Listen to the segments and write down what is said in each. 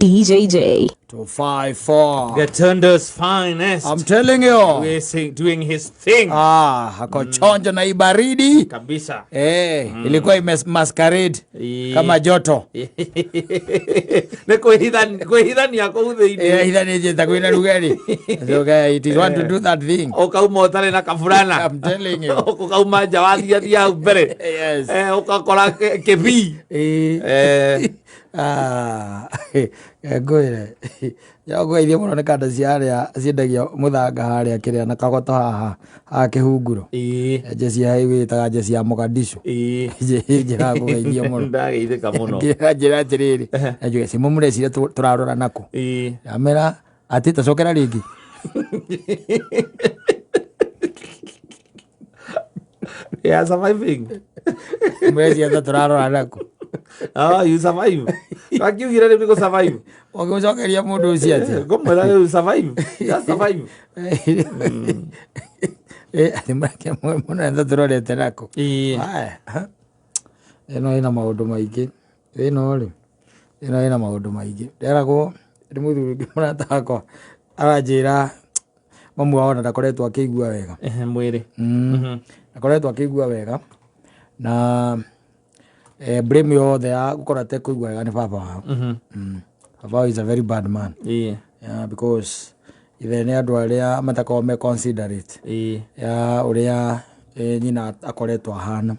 DJJ. 254. Gatundu's finest. I'm telling you. We're doing his thing. Ah, ako chonjo na ibaridi. Kabisa. Eh, ilikuwa ime masquerade kama joto. Nĩ kwĩhithania kũu thĩinĩ. Eh, ithanĩtie kwĩna rugari. So guy, it is want to do that thing. Ũkauma ũtarĩ na kaburana. I'm telling you. Ũkauma nja wathiathia hau mbere. Yes. Eh, ũgakora kĩbii. Eh. Eh, Ah, ngwĩre ngũgeithie mũno nĩ kanda cia harĩa ciendagio mũthanga harĩa kĩrĩa na kagoto haha haha kĩhunguro. Njeci ya ĩtaga njeci ya Mogadishu. Njĩra ngũgeithie mũno. Ndageithĩka mũno. Njĩra atĩrĩrĩ, njuge cimo mũreciria tũrarora nakũ. Amera atĩ tacokera rĩngĩ. Yeah, surviving. Mũreciria ta tũrarora nakũ. Oh, you survive. Wakiugire rĩu nĩ gũ survive. Ũngĩmũcokeria mũndũ ũcio atĩa? Ngũmwĩra rĩu survive. Just survive. Eh, atĩ mũreciria ta tũrorete nakũ. Haya. Ĩno ĩna maũndũ maingĩ. Ĩno rĩ, ĩno ĩna maũndũ maingĩ. Nderagwo nĩ mũthuri ũngĩ mũrata wakwa aranjĩra mamu wao ona ndakoretwo akĩigua wega. Ehe, mwĩrĩ. Ndakoretwo akĩigua wega na blame yothe ya gũkorwo atekũigua wega nĩ baba wao. Baba wao is a very bad man. Yeah, because ithe nĩ andũ arĩa matakoragwo me considerate ya ũrĩa nyina akoretwo ahana.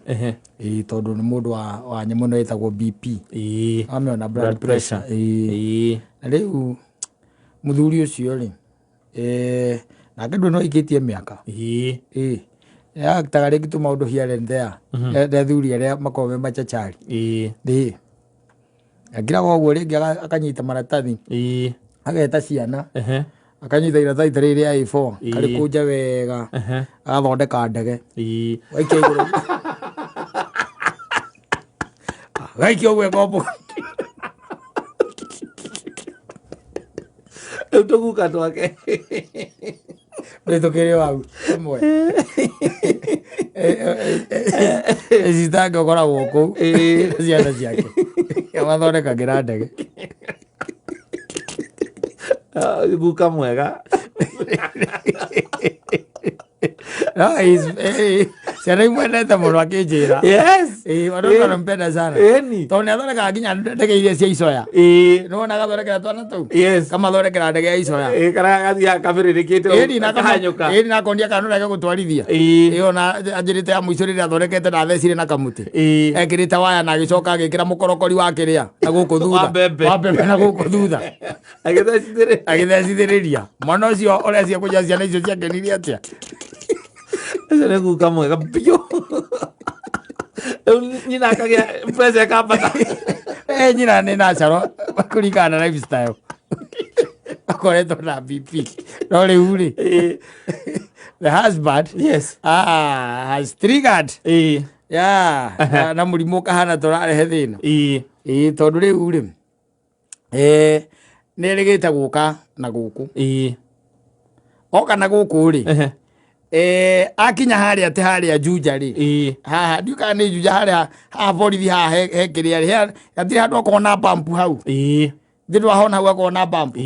Ĩĩ, tondũ nĩ mũndũ wa nyamũ ĩno ĩtagwo BP. Amĩona blood Blood pressure. pressure. Ĩĩ. Na rĩu mũthuri ũcio rĩ, nake ndũĩ no aikĩtie mĩaka. Ĩĩ. Aktaga rĩngĩ tũmaũndũ here and there. Nĩ athuri arĩa makoragwo me machachari. Ĩĩ. Akiraga ũguo rĩngĩ akanyita maratathi. Ageta ciana. Akanyita iratathi ta rĩrĩ rĩa A4. Karĩkũnja wega. Agathondeka ndege. Gaikia igũrũ. Gaikia ũguo ĩkombũka. Rĩu tũguka twake. Rĩu tũkĩrĩ o hau ĩmwe. Sister ũkoragwo kũu na ciana ciake. Amathondekagĩra ndege. Ah, guka mwega. No, ciana imwendete mũno akĩnjĩra. Yes. Watoto wanampenda sana. Ĩni. Tondũ nĩ athondekaga nginya ndege iria cia icoya. Nĩwona agathondekera twana tũu? Yes. Kamathondekera ndege ya icoya. Ĩĩ, karĩa gathiaga kabĩrĩrĩkĩte Ĩni na kahanyũka. ĩni na akonia kana no gũtwarithia. Ĩyo na anjĩrĩte ya mũico rĩrĩa athondekete na athecire na kamũtĩ. Ekĩrĩte waya na agĩcoka agĩkĩra mũkorokori wa kĩrĩa na gũkũ thutha. Wa mbembe. Wa mbembe na gũkũ thutha. Agĩthecithĩrĩria. Agĩthecithĩrĩria. Mwana ũcio ũrecia kũnja ciana icio ciakenirie atĩa? Ũcio nĩ guka mwega biũ. Rĩu nyina akagĩa pressure ĩkambata. Nyina nĩ natural kũringana na lifestyle. Akoretwo na BP. No rĩu rĩ, the husband Yes. has triggered. Yeah, na mũrimũ ũkahana tũrarehe thĩna. Ĩĩ, tondũ rĩu rĩ, nĩ erĩgĩte gũka na gũkũ. Oka na gũkũ rĩ, akinya harĩa atĩ harĩa Juja rĩ, haha ndiũĩ kana nĩ Juja harĩa haha borithi haha he kĩrĩa rĩ, hatirĩ handũ hakoragwo na bump hau. Ndĩ ndwahona hau hakoragwo na bump.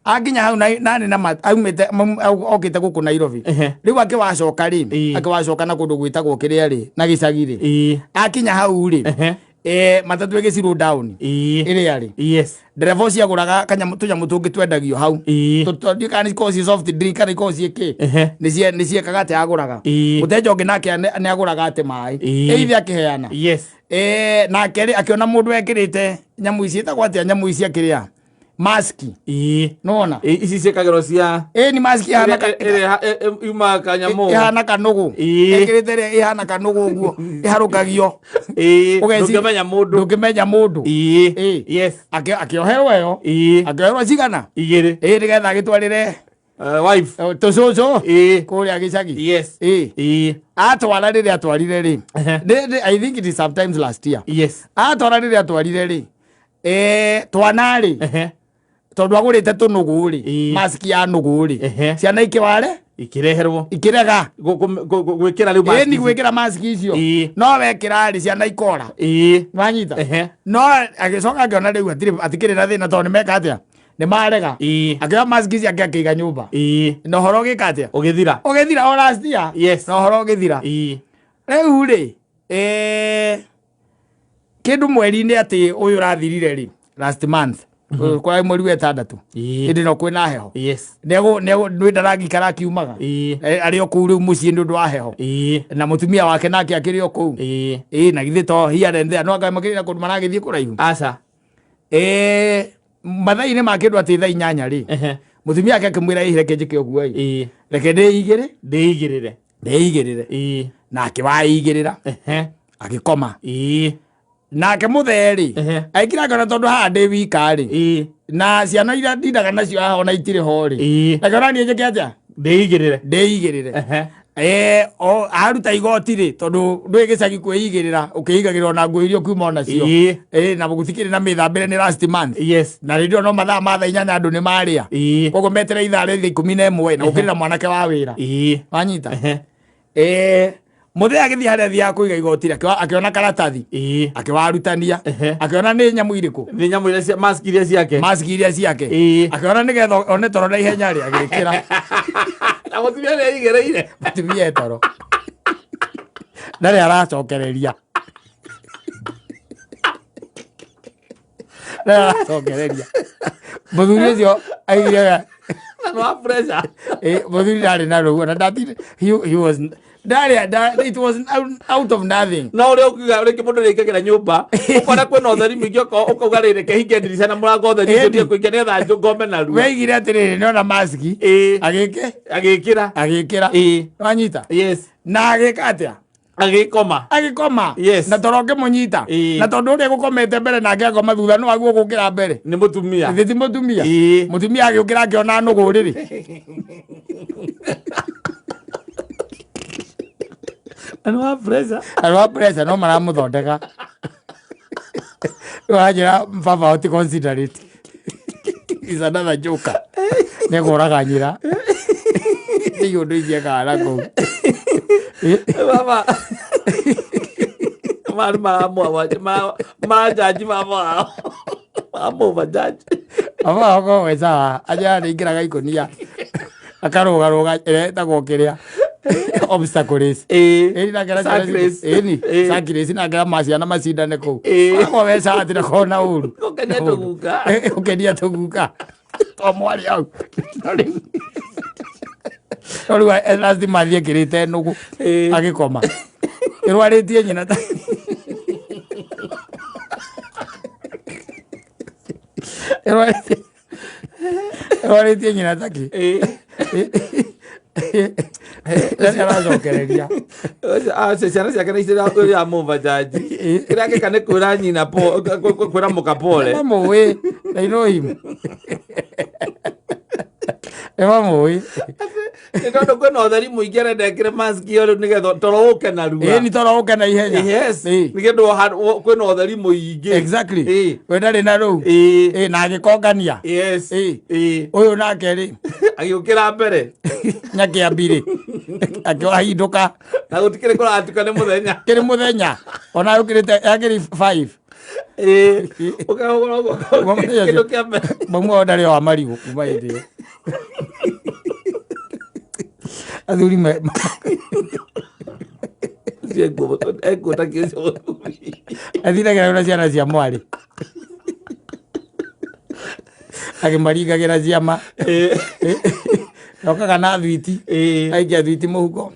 Akinya hau nani na aumĩte okĩte gũkũ Nairobi. Rĩu akĩwacoka rĩ, akĩwacoka na kũndũ gwĩtagwo kĩrĩa rĩ, na gĩcagi rĩ. Akinya hau rĩ, matatũ ĩgĩ slow down. Ĩrĩa rĩ. Ndereba ũcio agũraga kanyamũ tũnyamũ tũngĩ twendagio hau. Ndiũĩ kana nĩ ikoragwo ciĩ soft drink kana ikoragwo ciĩ kĩ. Nĩ ciekaga atĩ agũraga. Mũteja ũngĩ nake nĩ agũraga atĩ maĩ. Ĩithe akĩheana. Nake rĩ akĩona mũndũ ekĩrĩte nyamũ ici ĩtagwo atĩa nyamũ ici akĩrĩa? Maski. Nĩwona? Ici ciĩkagĩrwo cia Ĩĩ ni maski ihana ĩrĩa yumaga kanyamũ. Ihana kanũgũ. Ĩkĩrĩte ĩrĩa ihana kanũgũ ũguo. Ĩharũkagio. Ndũngĩmenya mũndũ. Ndũngĩmenya mũndũ. Yes. Akĩoherwo ĩyo. Akĩoherwo cigana? Igĩrĩ. Ĩĩ, nĩgetha agĩtwarĩre Wife. Tũcũcũ. Kũrĩa gĩcagi. Yes. Atwara rĩrĩa atwarire rĩ. I think it is sometimes last year. Yes. Atwara rĩrĩa atwarire rĩ. Twana rĩ. Tondũ agũrĩte tũnũgũ rĩ. Maski ya nũgũ rĩ. Ciana ikĩware? Ikireherwo. Ikĩrega. Gwĩkĩra rĩu mask Ĩni ici. Gwĩkĩra mask icio. No wekĩra rĩ, ciana ikora. Wanyita? Ehe. No agĩcoka akĩona rĩu hatirĩ hatikĩrĩ na thĩna, tondũ nĩmeka atĩa, nĩ marega. Akĩoya mask ciake akĩiga nyũmba. Na ũhoro ũgĩka atĩa? Ũgĩthira. Ũgĩthira o last year. Na ũhoro ũgĩthira. Rĩu rĩ, kĩndũ mweri-inĩ atĩ ũyũ ũrathirire rĩ, last month, kwa mweri wa 6, hĩndĩ no kwĩna heho. Nĩ ndarangi karakiumaga. Arĩ o kũu rĩu mũciĩ nĩ ũndũ wa heho. Na mũtumia wake nake akĩrĩ o kũu. Ĩĩ, na githĩ to here and there, no anga makĩrĩ na kũndũ maragĩthiĩ kũraihu. Aca. Mathaa-inĩ ma kĩndũ atĩ thaa 8 rĩ, mũtumia wake akĩmwĩra, "Ĩ, reke njĩke ũguo ĩ, reke ndĩigĩre." Ndĩigĩrĩre. Ndĩigĩrĩre. Na akĩwaigĩrĩra. Agĩkoma. Nake mũthee rĩ, aikira akĩona tondũ haha ndĩ wika rĩ, na ciana iria ndindaga nacio haha ona itirĩ ho rĩ, akĩona niĩ njĩke atĩa? Ndĩigĩrĩre. Ndĩigĩrĩre. O aruta igoti rĩ, tondũ ndwĩ gĩcagi kwĩigĩrĩra, ũkĩigagĩrĩra ona nguo iria ũkiuma onacio. Na gũtikĩrĩ na mĩthambĩre, nĩ last month. Na rĩrĩa no mathaa ma thaa 8 andũ nĩ marĩa. Koguo metere ithaa rĩa thaa 11 na gũkĩrĩ na mwanake wa wĩra. Wanyita? Mũthee agĩthiĩ harĩa athiaga kũiga igoti rĩ, akĩona karatathi. Akĩwarutania. Akĩona nĩ nyamũ irĩkũ. Nĩ nyamũ iria cia mask iria ciake. Mask iria ciake. Akĩona nĩgetha one toro na ihenya rĩ, agĩkĩra. Na mũtumia nĩ aigĩrĩire. Mũtumia e toro ndarĩ aracokereria, ndarĩ aracokereria. Mũthuri ũcio aigire Na nĩ wa pressure. Mũthuri ndarĩ na rũu ona ndathire, he was ndarĩ it was out of nothing. No ũrĩa ũkiuga rĩngĩ mũndũ nĩaingagĩra nyũmba ũkona kwĩna ũtheri mũingĩ, ũkauga rĩ, reke hinge ndirica na mũrango, ũtheri ũcio ũtige kũingĩra nĩgetha ngome narua. Weigire atĩrĩrĩ, nĩona maski. Agĩke Agĩkĩra. Agĩkĩra. Wanyita? Yes. Na agĩka atĩa? Agĩkoma. Agĩkoma. Na toro ũkĩmũnyita. Na tondũ ũrĩa gũkomete mbere nake akoma thutha, no aguo gũkĩra mbere. Nĩ mũtumia. Githĩ ti mũtumia? Mũtumia agĩũkĩra akĩona nũgũ rĩrĩ. Na nĩ wa pressure. Andũ a pressure no maramũthondeka. Wanjĩra baba ti considerate is another joker, nĩ kũraga nyina nĩ ũndũ ici ekaga na kũu. Baba marĩ maramwa marajaji baba wao maramũbajaji. Baba wako we sawa, aja nĩ ikũnia akarũgarũga ĩrĩa ĩtagwo kĩrĩa, obstacle race. Ĩni nake Sack race. Ĩni sack race nake ma ciana macindane kũu. Koragwo we sawa, atirĩ kona ũru. Gũkenia tũguka. Gũkenia tũguka to mwarĩ hau. No rĩu lazima athiĩ ekĩrĩte nũgũ. Agĩkoma ĩrwarĩtie nyina ĩrwarĩtie nyina taki aracokereria. Ciana ciake nĩ iramũbajaji, kĩrĩa angĩka nĩ kwĩra nyina kwĩra mũka pole. Mamũĩ, they know him, nĩ mamũĩ. Nĩ tondũ kwĩna ũtheri mũingĩ, arenda ekĩre mask ĩyo rĩu nĩgetha toro ũke narua. Ĩĩ, nĩ toro ũke na ihenya. Nĩgetha kwĩna ũtheri mũingĩ. We ndarĩ na rũu. Ĩĩ, na agĩkongania. Ũyũ nake rĩ, Agĩũkĩra mbere. Nyakĩambi rĩ, akĩwahindũka. Na gũtikĩrĩ kũratuka, nĩ mũthenya. Kĩrĩ mũthenya ona yũkĩrĩte yakĩrĩ 5. Ũkahũra ũguo kĩndũ kĩa mbere. Mamu wao ndarĩ wa marigũ kuma hĩndĩ ĩyo. Athuri me Ũcio ekuo ta kĩ ũcio mũthuri. Athiragĩra na ciana cia mwarĩ akĩmaringagĩra ciama. Okaga na thwiti. Aikia thwiti mũhuko.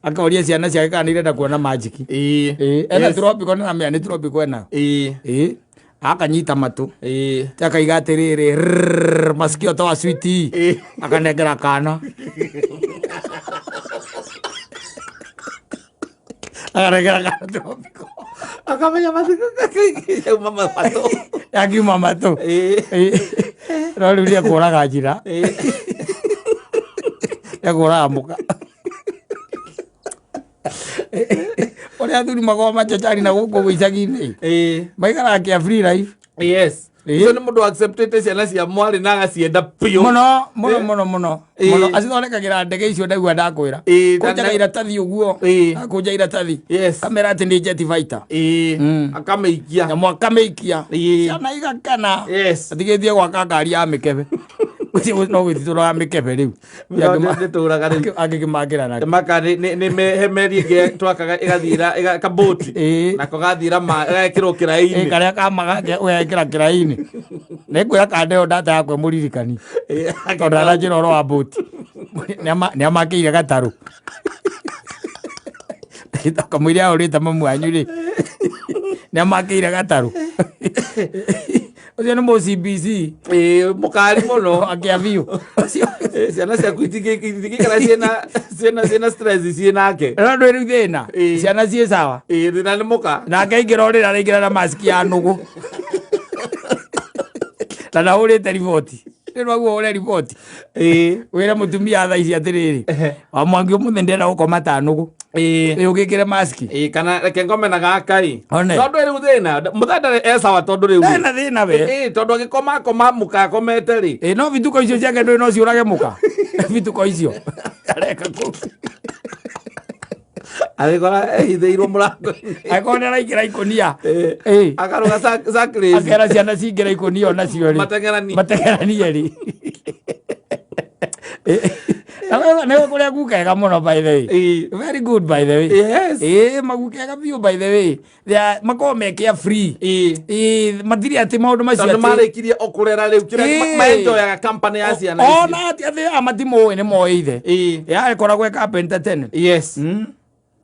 Akoria ciana ciake kana nĩ irenda kuona magic. Ena tropical na mĩa nĩ tropical ena. Ĩĩ, akanyita matũ. Akaiga atĩrĩrĩ, "Rrrr, masikio toa switi." Akanengera kana, akanengera kana tropical. Akamenya mathiko yauma matũ. Yakiuma matũ. No rĩu nĩekũraga njĩra, nĩekũraga mũka ũrĩa athuri makoragwo machachari na gũkũ icagi-inĩ maikaraga kĩa free life. Yes. Ĩĩ. Ũcio nĩ mũndũ acceptĩte ciana cia mwarĩ na agacienda biũ. Mũno mũno mũno mũno. Mũno acithondekagĩra ndege icio ndaigua ndakwĩra. Kũnjaga iratathi ũguo. Akũnja iratathi. Kamera atĩ nĩ jet fighter. Akamĩikia. Nyamũ akamĩikia. Ciana igakena. Atigĩtie gwaka ngari ya mĩkebe. Ũcio no gwĩtitũra wa mĩkebe rĩu. Ndĩtũraga rĩu. Angĩkĩmakĩra nakĩ. Maka nĩ he meri ĩngĩ twakaga ĩgathiĩra kabũti. Nako gathiĩra ĩgekĩrwo kĩraĩ-inĩ. Karĩa kama gake ũgekĩra kĩraĩ-inĩ. Nĩngwĩra kande ĩyo ndata yakwa ĩmũririkanie. Tondũ aranjĩra ũhoro wa mbũti. Nĩamakĩire gatarũ. Kamũira ahũrĩte mamu wanyu rĩ. Nĩamakĩire gatarũ. Ũcio nĩ mũ CBC. Ĩĩ, mũkari mũno. Akĩa biũ. Ũcio. Ciana ciaku itingĩikara ciĩna stress ciĩ nake. No ndwĩ rĩu thĩna. Ciana ciĩ sawa. Ĩĩ, thĩna nĩ mũka. Nake aingĩra ũrĩrĩ araingĩra na mask ya nũgũ. Na ndahũrĩte riboti. Rĩu waguo ũhũre riboti. Wĩre mũtumia thaa ici atĩrĩrĩ. Wa Mwangi ũmũthĩ ndĩrenda gũkoma ta nũgũ. Ĩ ũgĩkĩre maski. Ĩĩ, kana reke ngome na gaka ĩ. One. Tondũ rĩu thĩna, mũthenya ndarĩ e sawa tondũ rĩu. Ndarĩ na thĩna we. Ĩĩ, tondũ agĩkoma akoma mũka akomete rĩ. Ĩ no bituko icio ciake ndũĩ no ciũrage mũka. Bituko icio. Areka kũu. Agĩkora ehithĩirwo mũrango-inĩ. Angĩkorwo nĩ araingĩra ikũnia. Ĩĩ. Akarũga sacrilege. Akera ciana cingĩra ikũnia onacio rĩ. Mateng'eranie. Mateng'eranie rĩ. Nĩ kũrĩa gukega mũno by the way. Very good by the way. Yes. Ĩĩ magukega biũ by the way. They are makoragwo me carefree. Ĩĩ matirĩ atĩ maũndũ macio Tondũ atĩ marĩkirie o kũrera rĩu kĩrĩa maenjoyaga company ya ciana icio. Ona atĩ atĩ aya matimũĩ nĩ moĩ ithe. Ya akoragwo e carpenter tene. Yes.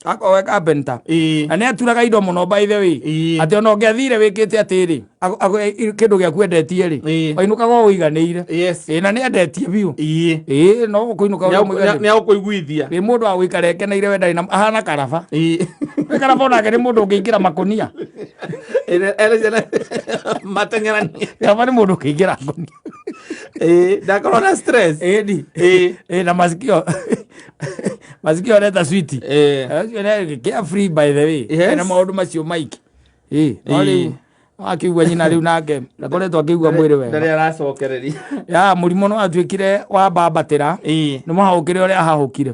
Akoragwo e carpenter. Na nĩ aturaga indo mũno by the way. Atĩ ona ũngĩathire wĩkĩte atĩrĩ, kĩndũ gĩaku endetie rĩ, wainũkaga o ũiganĩire. Yes. Ĩĩ na nĩ endetie biũ. Ĩĩ no ũkũinũka ũrĩ mũiganĩru. Nĩ agũkũiguithia. Nĩ mũndũ wa gũikara ekeneire we ndarĩ na ahana karaba. Wĩ karaba onake nĩ mũndũ ũngĩingĩra makũnia. Ere ciana mateng'eranie. Karaba nĩ mũndũ ũngĩingĩra ngũnia. Ĩĩ ndakorwo na stress. Ĩni. Ĩĩ na masikio. Masikio areta switi. Ũcio nĩ carefree by the way. Yes. Ena maũndũ macio maingĩ. Ĩĩ no rĩu akĩigua nyina rĩu nake ndakoretwo akĩigua mwĩrĩ wega. Ndarĩ aracokereria. Ya mũrimũ no atuĩkire wa mbambatĩra. Nĩ mũhahũkĩre ũrĩa ahahũkire.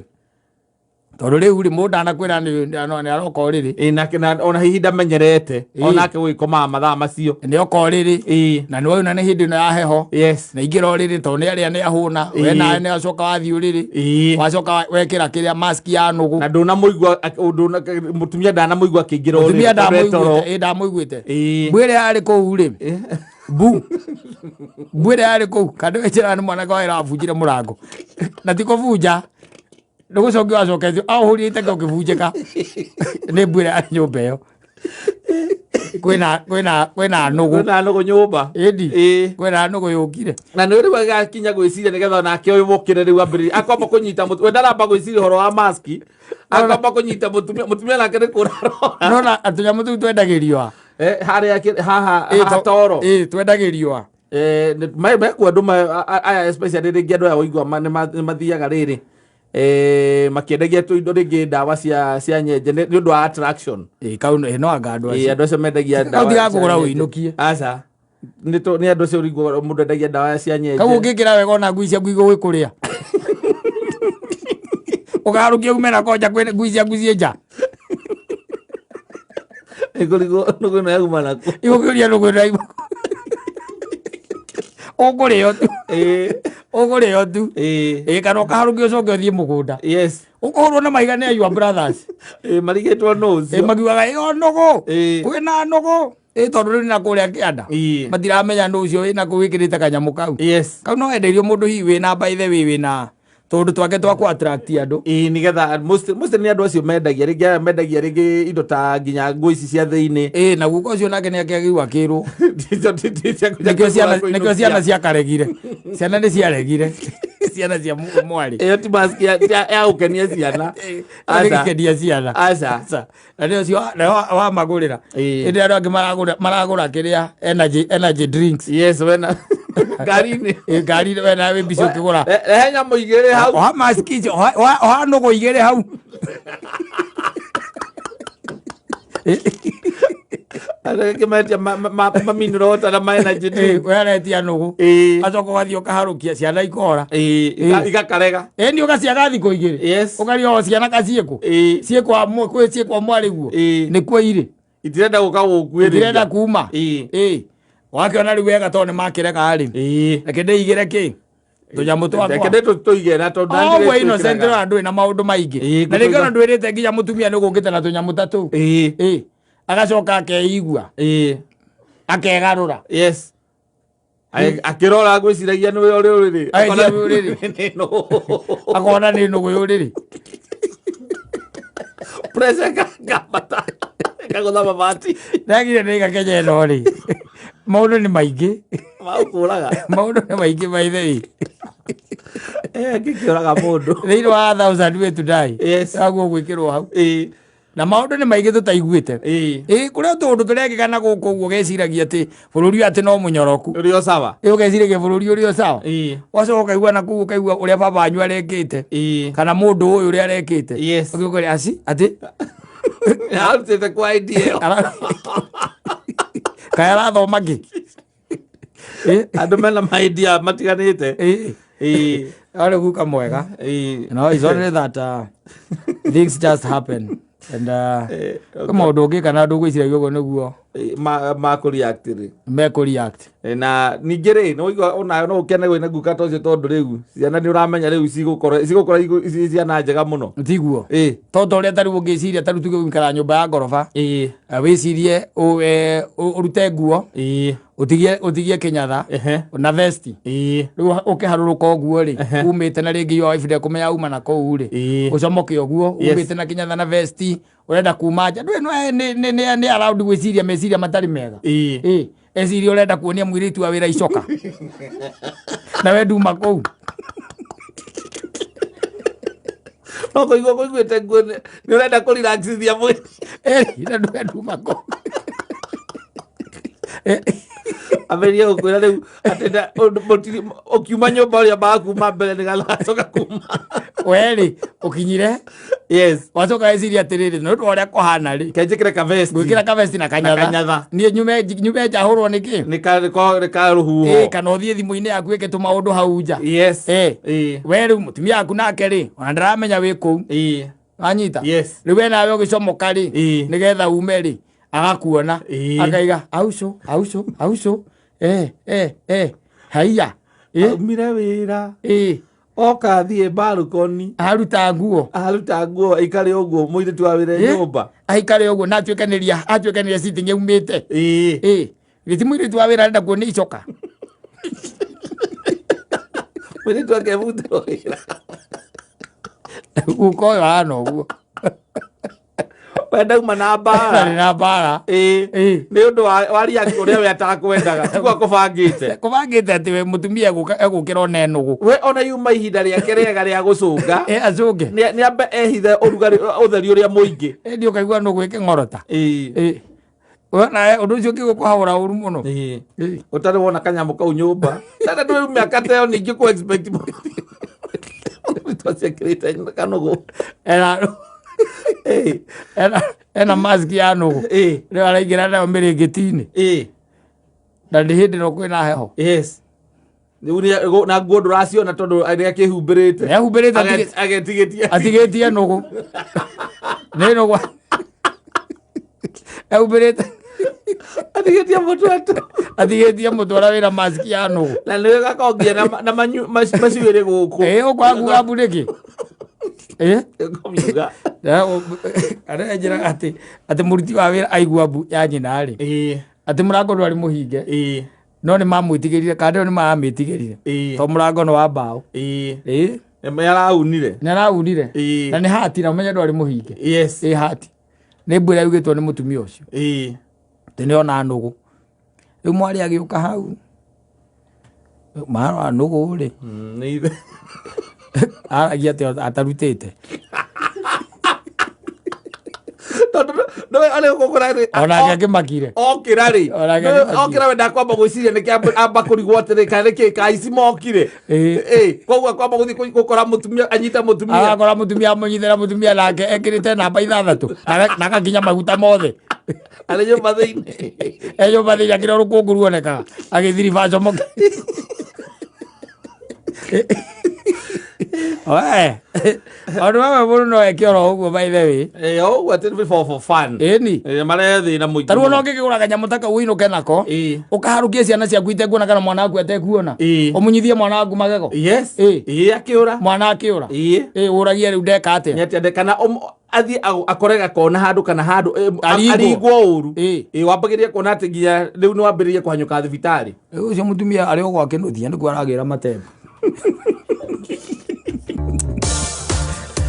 Tondũ rĩu rĩ mũndũ ndanakwĩra nĩ aroka ũrĩrĩ. Ĩĩ nake na ona hihi ndamenyerete onake gũgĩkomaga mathaa macio. Nĩ oka ũrĩrĩ. Na nĩ wauna nĩ hĩndĩ ĩno ya heho. Yes. Na ingĩra ũrĩrĩ tondũ nĩ arĩa nĩ ahũna. We nawe nĩ wacoka wathiĩ ũrĩrĩ. Wacoka wekĩra kĩrĩa mask ya nũgũ. Na ndũnamũigua mũtumia ndanamũigua akĩingĩra ũrĩrĩ. Mũtumia tondũ e toro. ndamũiguĩte. Ĩĩ ndamũiguĩte. Mbu ĩrĩa yarĩ kũu rĩ. Mbu. Mbu ĩrĩa yarĩ kũu. Kandũ ĩnjĩra nĩ mwanake wa wĩra wabunjire mũrango. Na ti kũbunja. Nĩ gũcokia wacoketio aũhũrire iteke ũkĩbunjĩka. Nĩ mbu ĩrĩa yarĩ nyũmba ĩyo. Kwĩna nũgũ. Kwĩna nũgũ nyũmba. Ĩndi. Kwĩna nũgũ yũkire. Na nĩ rĩu agakinya gwĩciria nĩgetha onake ũyũ wokĩre rĩu ambĩrĩrie. Akwamba kũnyita mũtu. We ndaramba gwĩciria ũhoro wa maski. Akwamba kũnyita mũtumia. Mũtumia nake nĩ kũrarora. Nona tũnyamũ tũu twendagĩrio a? Harĩa haha haha toro. Ĩĩ twendagĩrio a? Mekuo andũ aya especially rĩngĩ andũ aya ũigua nĩ mathiaga rĩrĩ. Makĩendagia tũindo rĩngĩ ndawa cia nyenje nĩ ũndũ wa attraction. Ĩĩ kau no anga andũ acio. Ĩĩ andũ acio mendagia Kau ndawa tiga cia kũgũra nyenje. ũinũkie. Aca. Nĩ andũ acio ũrigwo mũndũ endagia ndawa cia nyenje. Kau ũngĩkĩra wega ona ngui ciaku igũgĩkũrĩa. Ũkaharũkia ume na konja kwĩ ngui ciaku ciĩ nja. Ĩkũrigwo nũgũ ĩno yauma nakũ. Igũkĩũria nũgũ ĩno yauma kũ. Ũkũrĩo tu. Ũkũrĩo tu. Ĩĩ kana ũkaharũkia ũcoke ũthiĩ mũgũnda. Yes. Ũkũhũrwo na mahiga nĩ your brothers. Ĩĩ marigĩtwo nũ ũcio. Ĩĩ magiugaga ĩyo nũgũ. Kwĩna nũgũ. Ĩĩ tondũ rĩu na kũrĩa kĩanda. Matiramenya nũ ũcio wĩna kũu wĩkĩrĩte kanyamũ kau. Yes. Kau no enderio mũndũ hihi wĩna by the way wĩna tũndũ twake twa kũ attract andũ. Ĩĩ nĩgetha most nĩ andũ acio mendagia rĩngĩ aya mendagia rĩngĩ indo ta nginya nguo ici cia thĩinĩ. Ĩĩ na guka ũcio nake nĩ akĩagĩrĩirwo akĩrwo. Nĩkĩo ciana ciakaregire. Ciana nĩ ciaregire. Ciana cia mwarĩ. Ĩyo ti mask ya gũkenia ciana. Aca. Gũkenia ciana. Aca. Na nĩ ũcio wamagũrĩra. Ĩndĩ andũ angĩ maragũra kĩrĩa energy drinks. Yes, wena ngari-inĩ. Ĩ ngari-inĩ wena wĩ mbica ũkĩgũra. Rehe nyamũ igĩrĩ hau. Oha mask icio, oha nũgũ igĩrĩ hau. Angĩ metia ma mineral water na ma energy drink. We aretia nũgũ. Acoka ũgathiĩ ũkaharũkia ciana ikora. Igakarega. Ĩni ũgaciaga thikũ igĩrĩ. Ũkaria o ciana kaciĩkũ. Ciĩkwa kwĩ ciĩkwa mwarĩguo. Nĩkuo irĩ. Itirenda gũka gũkuĩrĩria. Itirenda kuma. Wakĩona rĩu wega tondũ nĩ makĩrega rĩ. Reke ndĩigĩre kĩ? Tũnyamũ twakwa. Reke ndĩ tũige na tondũ O ũguo innocent na ndũrĩ na maũndũ maingĩ. Na rĩngĩ ona ndwĩrĩte nginya mũtumia nĩ ũgũkĩte na tũnyamũ ta tũu. Agacoka akeigua. Akegarũra. Yes. Akĩrora ngwĩciragia nĩwe ũrĩ ũrĩrĩ. Ageciria nĩwe ũrĩrĩ. Akona nĩ nũgũ ũrĩrĩ. Pressure ĩkambata. Ĩkagũtha mabati. Ndagire nĩ gakenya ĩno rĩ. Maũndũ nĩ maingĩ. Magũkũraga. Maũndũ nĩ maingĩ by the way. Ngĩkĩũraga mũndũ. Thĩinĩ wa thousand way to die. Yes. Aguo gwĩkĩrwo hau. Na maũndũ nĩ maingĩ tũtaiguĩte. Ĩ kũrĩa tũũndũ tũrekĩka na gũkũ ũguo ũgeciragia atĩ bũrũri ũyũ atĩ no mũnyoroku. Ũrĩ o sawa. Ĩ ũgeciragia bũrũri ũrĩ o sawa. Wacoka ũkaigua na kũu ũkaigua ũrĩa baba wanyu arekĩte. Kana mũndũ ũyũ ũrĩa arekĩte. Yes. Ũgĩũka aci atĩ Arutĩte kwa idea ĩyo. Kaĩ arathoma kĩ? Andũ mena ma idea matiganĩte. Arĩ guka mwega. No, it's only that things just happen. And kwĩ maũndũ ũngĩka na ndũgwĩciragia ũguo nĩguo Ma kũ react rĩ. Mekũ react. Na ningĩ rĩ nĩ waigua onawe no ũkene wĩna guka ta ũcio tondũ rĩu ciana nĩ ũramenya rĩu cigũkũra ci ciana njega mũno. Tiguo. Tondũ ũrĩa tarĩu ũngĩciria tarĩu tuge gũikara nyũmba ya ngoroba. Wĩcirie ũrute nguo. Ũtigie kĩnyatha. Na vesti. Rĩu ũkĩharũrũka ũguo rĩ, umĩte na rĩngĩ your wife ndekũmenya uma na kũu rĩ. Ũcomoke ũguo, umĩte na kĩnyatha na vesti, ũrenda kuma nja. Ndũĩ nĩ allowed gwĩciria meciria matarĩ mega. Eciria ũrenda kuonia mũirĩtu wa wĩra icoka. Na we nduma kũu. No kũigua kũiguĩte nguo nĩ ũrenda kũrelaxithia mwĩrĩ. Na ndũĩ nduma kũu. Ambĩrĩrie gũkwĩra rĩu atĩ ũkiuma nyũmba ũrĩa makuma mbere nĩgetha wacoka kuma. We rĩ, ũkinyire? Yes. Wacoka weciria atĩrĩrĩ, nĩ ũndũ wa ũrĩa kũhana rĩ. Kenjĩkĩre ka vest. Ngwĩkĩra ka vest na kanyatha. Na kanyatha. Niĩ nyume nja hũrwo nĩ kĩ? Nĩ ka rũhuho. Kana ũthiĩ thimũ-inĩ yaku wĩke tũmaũndũ hau nja. Yes. We rĩu mũtumia waku nake rĩ, ona ndaramenya wĩ kũu. Wanyita? Yes. Rĩu we nawe ũgĩcomoka rĩ, nĩgetha ume rĩ, agakuona. Akaiga, auco, auco, auco. Haiya. Aumire wĩra. Oka athiĩ balcony. Aruta nguo. Aruta nguo aikare ũguo mũirĩtu wa wĩra nyũmba. Aikare ũguo na atuĩkanĩria sitting yaumĩte. Gĩti mũirĩtu wa wĩra arenda kuonia icoka. Mũirĩtu akebutĩrwo wĩra. Guka ũyũ ahana ũguo. We ndauma na mbara. Ndarĩ na mbara. Nĩ ũndũ wa react ũrĩa we atakwendaga. Tiguo akũbangĩte. Kũbangĩte atĩ we mũtumia egũkĩra ona nũgũ. We ona yuma ihinda rĩake rĩega rĩa gũcũnga. Acũnge. Nĩ ambe ehithe ũrugarĩ, ũtheri ũrĩa mũingĩ. Ndiũ kaigua nũgũ ĩkĩng'orota. We nawe ũndũ ũcio ũngĩ gũkũhaũra ũru mũno. Ũtarĩ wona kanyamũ kau nyũmba. Tata ndũrĩ mĩaka ta ĩyo ningĩ kũ expect mũno. Twaciĩkĩrĩte kanũgũ. Ena mask ya nũgũ. Rĩu araingĩra nayo mĩrĩngĩti-inĩ. Na nĩ hĩndĩ ĩno kwĩna heho. Yes. Rĩu na nguo ndũraciona tondũ nĩ akĩhumbĩrĩte. Nĩ ahumbĩrĩte Agetigĩtie. Atigĩtie nũgũ. Nĩ nũgũ. Ehumbĩrĩte. Atigĩtie mũtwe tu. Atigĩtie mũtwe ũrĩa wĩna mask ya nũgũ. Na nĩ gakongia na macuĩrĩ gũkũ. Ũkwaga kuga mbu nĩkĩ? Ũkũmiuga. Arĩa njĩraga atĩ mũruti wa wĩra aigua mbu ya nyina rĩ. Atĩ mũrango ndwarĩ mũhinge. No nĩ mamwĩtigĩrire, kana nĩ maramĩtigĩrire. Tondũ mũrango nĩ wa mbaũ. Nĩ araunire. Nĩ araunire. Na nĩ hati, na ũmenye ndwarĩ mũhinge. Yes. Hati. Nĩ mbu ĩrĩa yugĩtwo nĩ mũtumia ũcio. Atĩ nĩ ona nũgũ. Rĩu mwarĩ agĩũka hau. Marora nũgũ rĩ. Nĩ ithe. Aragia atĩ atarutĩte. Tondũ nĩwe arĩ gũkũra rĩ Onake akĩmakire. Okĩra rĩ. Onake akĩmakire. Okĩra we ndakwamba gwĩciria nĩkĩ amba kũrigwo atĩrĩ kana nĩkĩ ka ici mokire. Ĩ, koguo akwamba gũthiĩ gũkora mũtumia anyite mũtumia. Agakora mũtumia amũnyitĩra mũtumia nake ekĩrĩte namba 6 na agakinya maguta mothe. Arĩ nyũmba thĩinĩ. E nyũmba thĩinĩ akĩrĩa rũkũngũ ruonekaga agĩthiriba comoke. We, maũndũ mamwe mũndũ no eke oro ũguo by the way. Ĩ, o ũguo atĩ nĩ for fun. Ĩni. Ĩ, marehe thĩna mũingĩ Tarĩu ona mũno. ũngĩkĩgũra kanyamũ ta kau ũinũke nako. Ũkaharũkie ciana ciaku itekuona kana mwana waku atekuona. Ũmunyithie mwana waku magego. Yes. Ĩ. Ĩ, akĩũra. Mwana akĩũra. Ĩ. Ĩ, ũragie rĩu ndeka atĩa? Nĩ atĩa kana athiĩ akore gakona handũ kana handũ Aringwo. Aringwo ũru. Ĩ. Ĩ, wambagĩrĩria kuona atĩ nginya rĩu nĩ wambĩrĩria kũhanyũka thibitarĩ. Rĩu ũcio mũtumia arĩ o gwake nũthia nĩkuo aragĩra matemba.